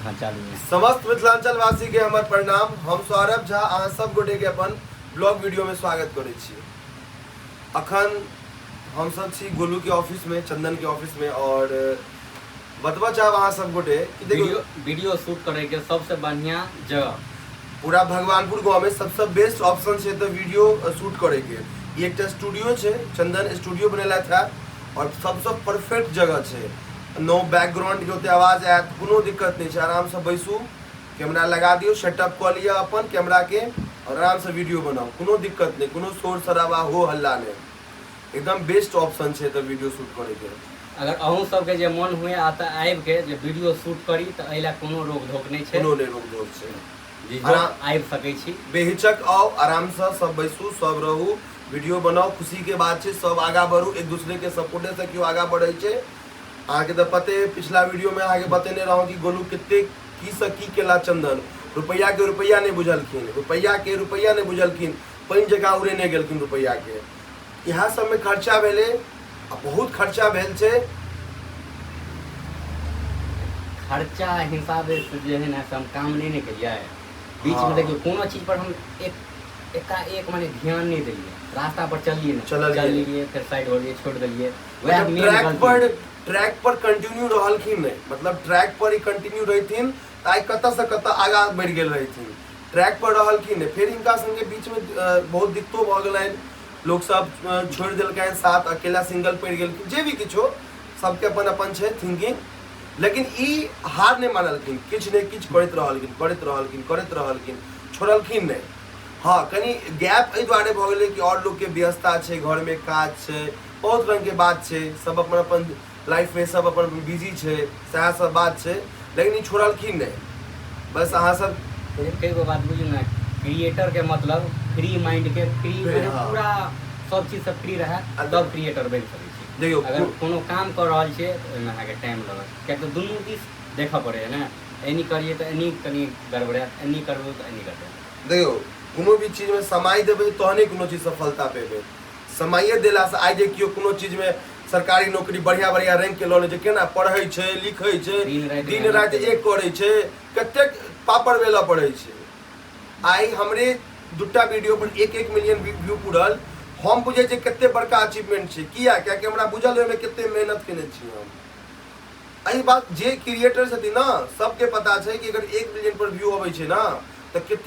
हाँ, चालू है। समस्त मिथिलांचल वासी के हमर प्रणाम। हम सौरभ झा अहाँ सब गोटे के अपन ब्लॉग वीडियो में स्वागत करै छी। अखन हम सब छी गोलू के ऑफिस में, चंदन के ऑफिस में, और बतबा चाहब अहाँ सब गोटे कि देखियौ वीडियो शूट करे के सबसे बढ़िया जगह पूरा भगवानपुर गाँव में सबसे बेस्ट ऑप्शन छै तऽ वीडियो शूट करे के। ई एकटा स्टूडियो छै, चंदन स्टूडियो बनेलथि है और सबसे परफेक्ट जगह छै। नो बैकग्राउंड के ओते आवाज आयत, कोनो दिक्कत नहि छै। आराम से बैसू, कैमरा लगा दियौ, सेटअप कऽ लिअ अपन कैमरा के और आराम से वीडियो बनाउ, कोनो दिक्कत नहि, कोनो शोर शराबा हो हल्ला नहि, एकदम बेस्ट ऑप्शन छै तऽ वीडियो शूट करे के। अगर अहूँ सबके जे मन हुए आ तऽ आबि के जे वीडियो शूट करी तऽ एहि लए कोनो रोक धोक नहि छै। कोनो नहि रोक धोक छै। जी, जो आबि सकै छी। बेहिचक आउ, आरामसँ सब बैसू, सब रहू, वीडियो बनाउ, खुशी के बात छै। सब आगा बढ़ू, एक दूसरे के सपोर्टे से केओ आगा बढ़ै छै। अहाँके तऽ पते अइ, पिछला वीडियो में अहाँके बतेने रहौं कि गोलू कते की से की केला। चंदन रुपैआ के रुपैआ नहि बुझलखिन, रुपैआ के रुपैआ नहि बुझलखिन, पानि जकाँ उड़ेने गेलखिन रुपैआ के। इएह सबमे खर्चा भेलै आ बहुत खर्चा भेल छै। खर्चा हिसाबे से जे है ना से हम काम नहि ने केलियै बीच में। देखियौ, कोनो चीज पर हम एक एकाएक माने ध्यान नहि देलियै, रास्ता पर चललियै ने। चललियै। चललियै, फेर साइड हो गेलियै, छोड़ि देलियै, वएह मतलब मेन ट्रैक गलती। पर, ट्रैक पर कंटिन्यू रहलखिन नहि। मतलब ट्रैक पर ही कंटिन्यू रहिथिन तऽ आइ कतऽ से कतऽ आगाँ बढ़ि गेल रहिथिन। ट्रैक पर रहलखिन नहि। फेर हिनका संगे बीचमे बहुत दिक्कतो भऽ गेलनि, लोक सब छोड़ि देलकनि साथ, अकेला सिंगल पड़ि गेलखिन। जे भी किछो, सबके अपन अपन छै थिंकिंग, लेकिन ई हार नहि मानलखिन, किछु ने किछु करैत रहलखिन, करैत रहलखिन, करैत रहलखिन, छोड़लखिन नहि। हँ, कनि गैप एहि दुआरे भऽ गेलै कि आओर लोकके व्यस्तता छै, घरमे काज छै, बहुत रङ्गके बात छै, सब अपन अपन लाइफमे सब अपन अपन बिजी छै, सएह सब बात छै, लेकिन ई छोड़लखिन नहि। बस अहाँ सब एगो बात बुझू ने, क्रिएटर के मतलब फ्री माइंड के फ्री फ्री, हाँ। पूरा सब चीज से फ्री रहे तब क्रिएटर बनि सकै छी। देखियौ, अगर कोनो काम कऽ रहल छियै तऽ ओहिमे अहाँके टाइम लगत, किएक तऽ दुनू दिस देखऽ पड़ै है ने। एनी करियै तऽ एनी कनि गड़बड़ायत, एनी करबै तऽ एनी गड़बड़ायत। देखियौ, कोनो भी चीजमे समय देबै तहने कोनो चीज सफलता पेबै। समये देलासँ आइ जे केओ कोनो चीजमे सरकारी नौकरी बढ़िआँ बढ़िआँ रैंकके लऽ लै छै, केना पढ़ै छै, लिखै छै, दिन राति दिन मेहनत राति करै। एक करै छै, कतेक पापड़ बेलऽ पड़ै छै। आइ हमरे दूटा वीडियो पर 1-1 मिलियन व्यू पूरल, हम बुझै छियै कते बड़का अचीवमेंट छै। किया? कियाकि हमरा बुझल ओहिमे कते मेहनत केने छी हम। एहि बात जे क्रिएटर छथिन ने, सबके पता छै कि अगर 1 मिलियन पर व्यू अबै छै ने तऽ कते